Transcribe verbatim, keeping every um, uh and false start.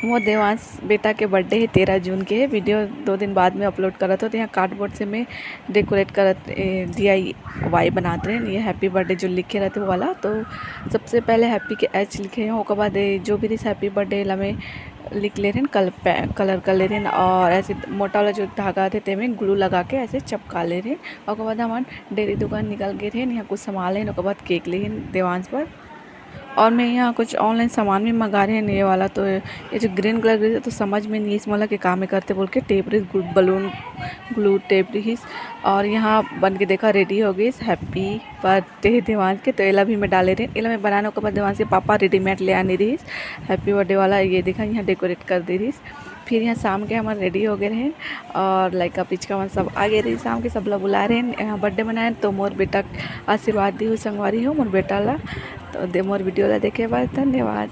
मोर देवांश बेटा के बर्थडे हे, तेरह जून के हे। वीडियो दो दिन बाद में अपलोड करत हो। तो यहाँ कार्डबोर्ड से मैं डेकोरेट करत, डी आई वाई बनात रहेन। ये हैप्पी बर्थडे जो लिखे रहते वो वाला, तो सबसे पहले हैप्पी के एच लिखे हूँ। ओकर बाद ये जो भी रिस हैप्पी बर्थडे ला मैं लिख ले रहेन, कल कलर कर ले रहेन और ऐसे मोटा वाला जो धागा थे तेमे ग्लू लगा के ऐसे चपका ले रहेन। ओकर बाद हमन डेयरी दुकान निकल गए रहेन, यहाँ कुछ सामान लेन, ओकर बाद केक लेन देवांश पर। और मैं यहाँ कुछ ऑनलाइन सामान भी मंगा रहे हैं। ये वाला तो, ये जो ग्रीन कलर के तो समझ में नहीं इस मोला के काम में करते बोल के टेप रही, बलून ग्लू टेप रही। और यहाँ बन के देखा रेडी हो गई हैप्पी बर्थडे देवांश के। तो एला भी मैं डाले रहे, एला मैं बनाने के बाद देवांश के पापा रेडीमेड ले आने रही हैप्पी बर्थडे वाला। ये देखा यहाँ डेकोरेट कर दे रही। फिर यहाँ शाम के हमन रेडी हो गए रहेन और लइका पिचका मन सब आ गए रही। शाम के सब ला बुला रहेन, यहाँ बर्थडे मनाएन। तो मोर बेटा आशीर्वाद दी हो संगवारी हो मोर बेटा ला। तो दे मोर वीडियो ला देखे बर धन्यवाद।